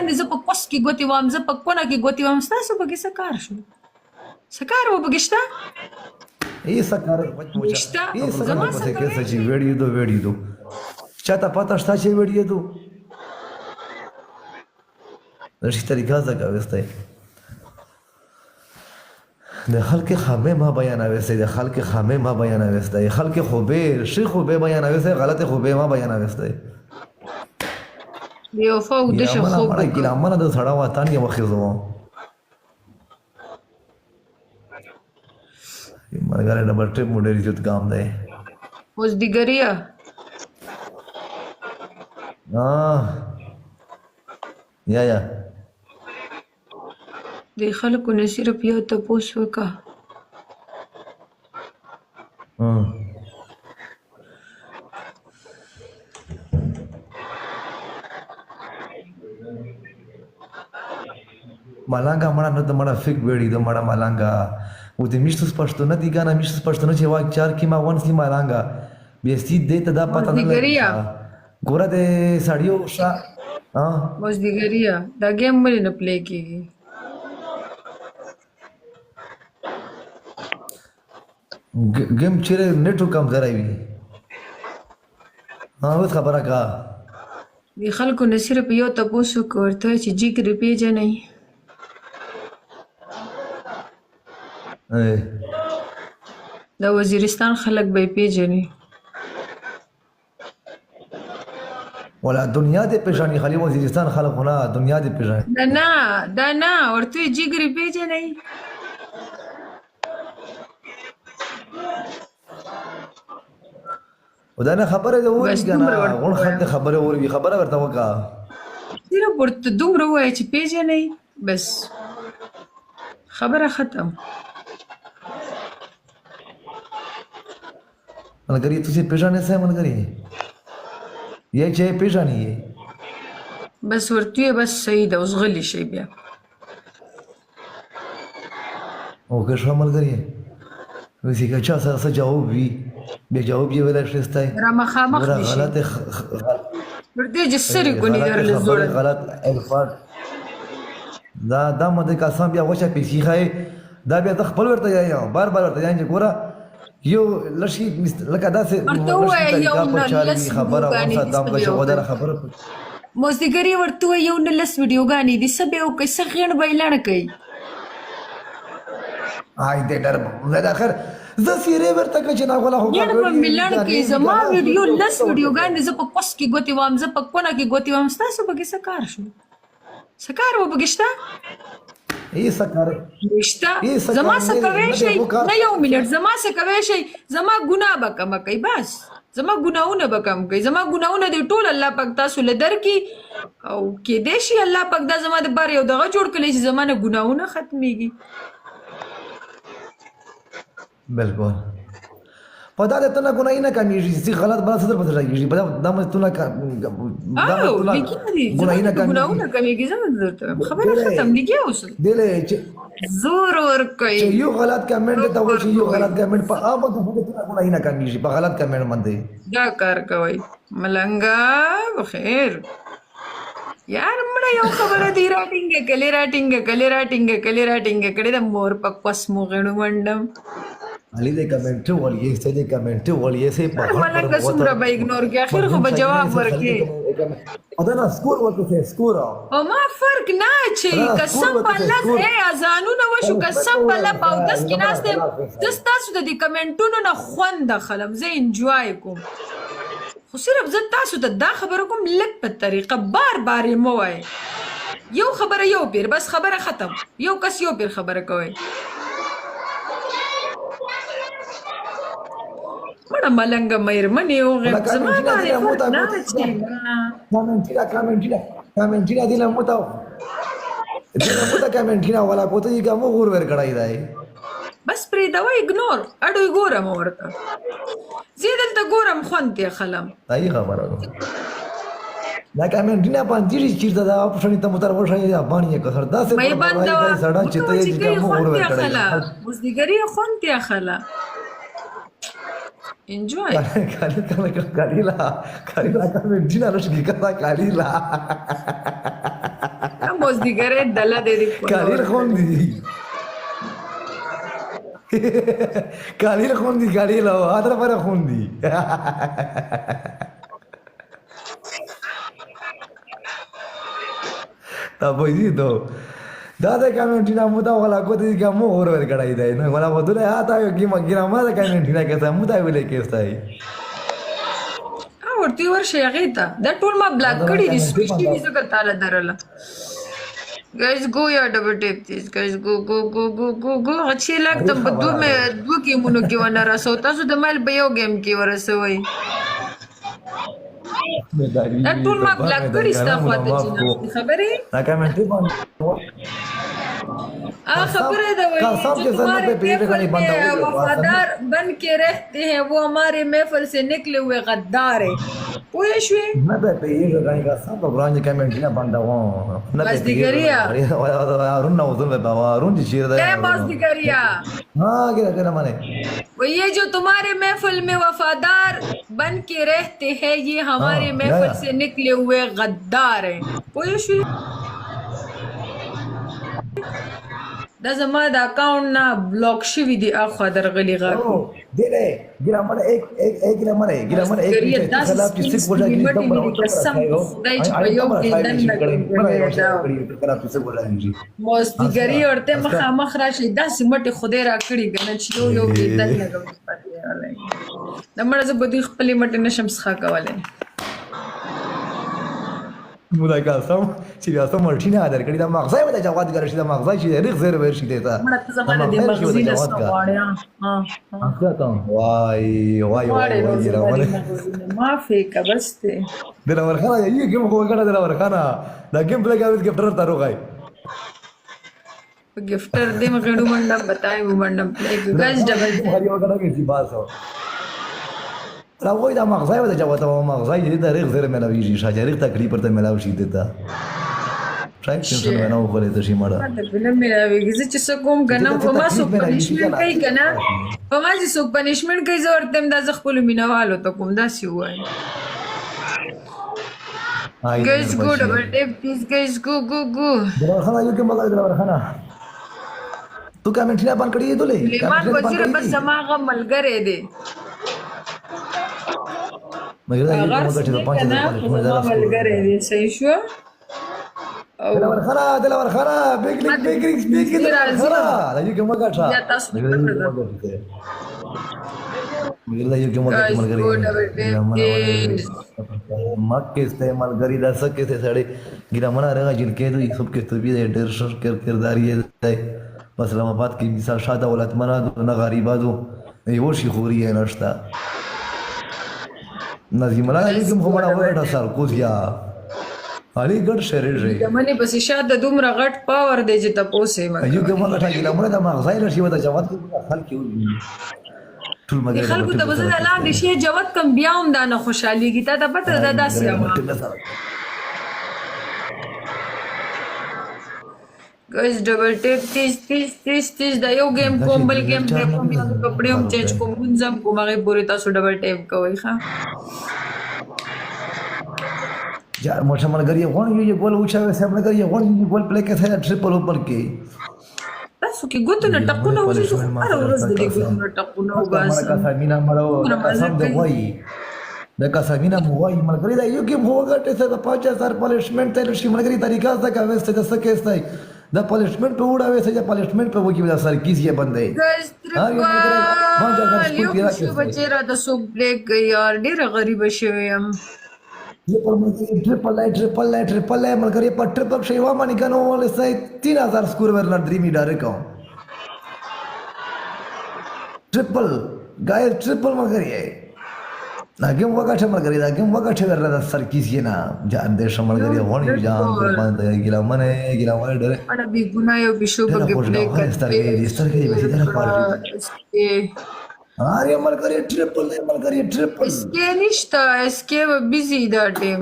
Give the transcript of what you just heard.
ویډیوګانې زه په کوس کې ګوتې وام، زه په کونه کې ګوتې وام، ستاسو پکې څه کار شو؟ څه کار و پکې شته؟ هیڅ کار شته. هیڅ زما کار څه پسې کوي؟ کې چې ویډیو دو ویډیو دو چاته پته شته چې ویډیو دو دشي طریقه ځکه وسته د خلک خامې ما بیانوي سي د خلک خامې ما بیانوي سي خلک خوبه شي خوبه بیانوي سي غلط خوبه ما بیانوي سي بې وفا اوده شه ګیلامنه خوب مړه وکړه. ګیلامنه د سړا وطن یې وخیزو ملګری ډبل ټیپ مو ډېر زیات ګام دی. اوس دیګریه. یا یا د خلکو نه صرف یو تپوس وکړه. ملنګا مړه نه ته مړه فک ویړي د مړه ملنګا و دې میشتوس پښتونه دي کنه میشتوس پښتونه چې وا چار کې ما ونسي ملنګا بیا سی دې ته دا پته نه لګي مازدیګریه. ګوره دې سړیو شا ها. مازدیګریه دا ګیم ولې نه پلی کیږي؟ ګیم چیرې نټو کم ځای وي. ها اوس خبره کا. د خلکو نه صرف یو تپوس وکړه، ورته وایه چې جیګرې پیژنئ؟ د وزیرستان خلک به یې پیژني. ولا دنیا دې پیژني، خالي وزیرستان خلک خو نه، دنیا دې پیژني. دا نه، دا نه، ورته وایه جیګرې پیژنئ؟ او دا نه خبره ده بس اوري کنه دومره ورته غون ووایه، خلک خبره اوري، خبره ورته وکا. صرف ورته دومره ووایه چې پیژنئ، بس خبره ختم. ملګری تاسو پیژنې سه ملګری یې چې پیژنې یې؟ بس ورته ووایه، بس صحیح ده، اوس غلی شئ بیا. او که شو ملګری وسی که چا سره څه جواب وي بیا جواب یې ویلی شي ستای. را مخامخ ګوره دي شي. غلط پر دې چې سرې کونې غلط درله خبرې ځوړند. غلط الفاظ دا دا مده کسان بیا وچه پیسې ښایي، دا بیا زه خپل ورته یم، بار بار ورته یم چې ګوره یو لشي لکه داسې ورته لشي ووایه یو طریقه په نه چاري لس وي خبره ویډیوګانې ورسره دي، دم څه به چې یې ودره وکړي؟ خبره. مازدیګر یې ورته ووایه یو نه لس ویډیوګانې دي، څه به یې وکړي؟ څه غیڼ به یې لڼ کوي؟ آی دې ډر زه اخر زه سیرې ورته که چې نا غولا خو غیڼ به مې لڼ کوي. زما ویډیو لس ویډیوګانې، زه په کوس کې ګوتې وام، زه په کونه کې ګوتې وام، ستاسو پکې څه کار شو؟ څه کار و پکې شته؟ هیڅ کار شته. هیڅ زما کار څه نه کوی دی، شئ؟ نه کار. نه، یو منټ، زما څه کوی شئ؟ زما ګناه به کمه کوي، بس زما ګناهونه به کم کوي. زما ګناهونه دې ټول الله پاک تاسو له درکړي، او کېدای شي الله پاک دا زما دپاره یو دغه جوړ کړی چې زما نه ګناهونه ختمېږي. بالکل په دا د تنه ګناهی نه کمیږي چې غلط بل څه در پسې راګیږي، په دا مې تونه دا مې او تونه لګیا دي زما ګناهی نه د کمیږي. ګناهونه کمیږي، زه درته وایم، خبره ختم، لګیا اوسئ، دله چې زور ورکوئ، چې یو غلط کمنټ ته وایي چې یو ورکوئ. غلط کمنټ په عامه د تونه ګناهی نه کمیږي په غلط کمنټ باندې. دا کار کوئ ملنګا بخیر یار. مړه یو خبره دی راټینګه کلې، راټینګه کلې، راټینګه کلې، راټینګه کړې د مور په کوس مو غړو منډم. علي دې کمنټ ولیې سه دې کمنټ ولیې سه په یار ملنګ څومره به اګنور کې، اخر خو به جواب ورکې. ادا نه سکور ورته سه سکور او ما فرق نه اچي، قسم په الله اے اذانونه وشو، قسم په الله په اودس کې ناست یم، زه ستاسو د دې کمنټونو نه خوند اخلم، زه انجوای کوم. خو صرف زه تاسو ته دا خبره کوم، لږ په طریقه، بار بار یې مه وایئ. یو خبره یو پیر، بس خبره ختم. یو کس یو پیر خبره کوي. مړه ملنګ مېرمنې وغیم، زما باندې فرق نه اچي. کمنټینا کمنټینا کمنټینا دینه موتا دینه موتا کمنټینا ولا کوته یې کوم غور ور کړای دی. بس پرې دوا اګنور اډو ګورم ورته، زه دلته ګورم خوند یې خلم. صحیح خبره ده. دا کمنټینا باندې چیرته دا اپشن ته متر وشای یا باندې کسر دا څه مې بندوا سړا چې ته یې کوم غور ور کړای. مزدګری خوند یې خلا، انجوای. کالی کالی کالیلا کالیلا کمنټینا لږ کې کړه کالیلا. مازدیګرې دله دې دې کالیل خون دي، کالیل خون دي، کالیل او ادر پر خون دي. تا پوهیږي ته دا د کمنټینا مو دا ولا کوته دي مو اور ور کړای دی نو ولا ودله هاتا کی مګرا ما د کمنټینا کسه مو دا ویلې کیسه ورته ورشي هغې ته. دا ټول ما بلاک کړي دي، سپیشلی دي ځکه تاله درله. ګایز ګو یا ډبل ټیپ پلیز ګایز، ګو ګو ګو ګو ګو ګو. چې لاک ته په دوه مې دوه ګیمونو کې ونه رسو، تاسو د مال په یو ګیم کې ورسوئ. دا ټول ما بلاک کړي ستا خواته چې ناست خبرې. دا کمنټ باندې خبره ده وही जो तुम्हारे महफिल में वफादार बन के रहते हैं वो हमारे महफिल से निकले हुए गद्दार है. پوه شوې؟ نه به پیږه غنی قسم په قرآن کې کمنټ نه بندوم نه. مازدیګریا. هارون نه وزن به هارون چې چیرې ده؟ مازدیګریا. ها ګره ګره معنی. وہ یہ جو تمہارے محفل میں وفادار بن کے رہتے ہیں یہ ہمارے محفل سے نکلے ہوئے غدار ہیں. پوه شوې؟ دا زما د اکاونټ نه بلاک شوي دي، اخوا درغلي غاښ. دې ګیره مړه، ایک ایک ایک ګیره مړه، ګیره مړه، ایک خلاف چې څه وجه کې دم قسم خدای چې په یو کې دننه مازدیګري ورته مخامخ راشي، داسې مټې خدای راکړي که نه چې یو یو کې دننه کوم. د مړه زه به دوی خپلې مټې نه شم څښا کولی. مولا قسم چې بیا سم مرټینا درکړي، دا مغزای وته جواد ګر شي، دا مغزای چې ریخ زیر ور شي دیتا. مړه ته زما د دې مغزي نه څه غواړې؟ ها وای وای وای وای، راوړې ما فیکه بس ته. دلاور خانه، یو ګیم خو وکړه دلاور خانه، دا ګیم پلے کا ګفټر تارو غای. ګفټر دې مغړو منډم بتای منډم پلے ګایز ډبل. هری وکړه کې باس راوي. دا مغزای وته جواب ته مغزای دې ته ریخ زیر ملاویږي، شاجریخ تکلیف ورته ملاو شي دیتا. شاید ټینشن ونه وخورې ته شي مړه. ته نه ملاویږي. زه چې څه کوم که نه، په ما څوک پنشمنټ کوي که نه، په ما چې څوک پنشمنټ کوي زه ورته هم دا زه خپلو مینهوالو ته کوم، داسې ووایم. Guys go double tap please guys، go go go. دلاور خانه، یو کې مګر دلاور خانه تو کمنټ نه بند کړی دولې. سلیمان وزیر بس زما هغه ملګری دی. مګر دا یو هغه چې په 5000 زما ملګری دی، صحیح شو. دلاور خانه، دلاور خانه، بیگ لیک بیگ لیک بیگ لیک، دلاور خانه دا یو کې مګر ښه. تاسو مګر دا یو کې مګر ملګری مکه ست ملګری دا څه کې سړی ګیره منا رغه جن کې دوی سب کې تو بھی ډېر شر کردار یې دی. په اسلام آباد کې مثال شاده دولت منا نه غریبادو یو شي خوري یې نشتا. نظیم الله علیکم خو مړه وګټه سر کوزیا علي ګډ شری شي. منی پسې شاته دومره غټ پاور دی چې تپوسې مګر یو کې مګر ټاګی لمړه د مغزای لشي وته جواب خلک ټول مګر خلکو ته به زه د لاندې شی جواب کم، بیا هم دا نه خوشحالېږي. تا ته پته ده داسې یم. ګایز ډبل ټیپ تیز تیز تیز تیز. دا یو ګیم کوم، بل ګیم دی کوم، بیا کپړې هم چینج کوم، مونځ هم کوم، هغې پورې تاسو ډبل ټیپ کوئ. ښه یار موټر ملګری غون یو ګول وچاوي سم ملګری غون یو ګول پلی کې سره ټریپل اوپن کې. تاسو کې ګوتو نه ټقونه وځي، زه خو هره ورځ د دې ګوتو نه ټقونه وباسم. قسمینا مړو قسم دی وای د قسمینا مو وای ملګری دا یو ګیم هو غټه سره 5000 پنشمنت ته شي ملګری طریقه څه کوي څه څه کې ستای د پنشمنت په وړه وې چې پنشمنت په وګي دا سر کیس یې بندې. ګایز ترپل یو شو بچی را د څوک پلی کوي یار، ډېره غریبه شوې یم. ټریپل ملګری، ټریپل ای، ټریپل ای، ټریپل ای ملګری، په ټریپل شي و باندې کنه ول سي 3000 سکور ورنه درې می ډایرک ټریپل. ګایز ټریپل ملګری دا ګیم وګټه ملګری، دا ګیم وګټه ورنه د سر کیس یې نه جان دې شم ملګری غونی جان قربان ته ګیلا منه ګیلا منه ډېر. اړه بې ګناه یو بشو پکې پلی سترګې سترګې به سیده پاره. اره ملګری ټریپل ملګری ټریپل. اسکې نشته، اسکې به بیزي دا ټیم.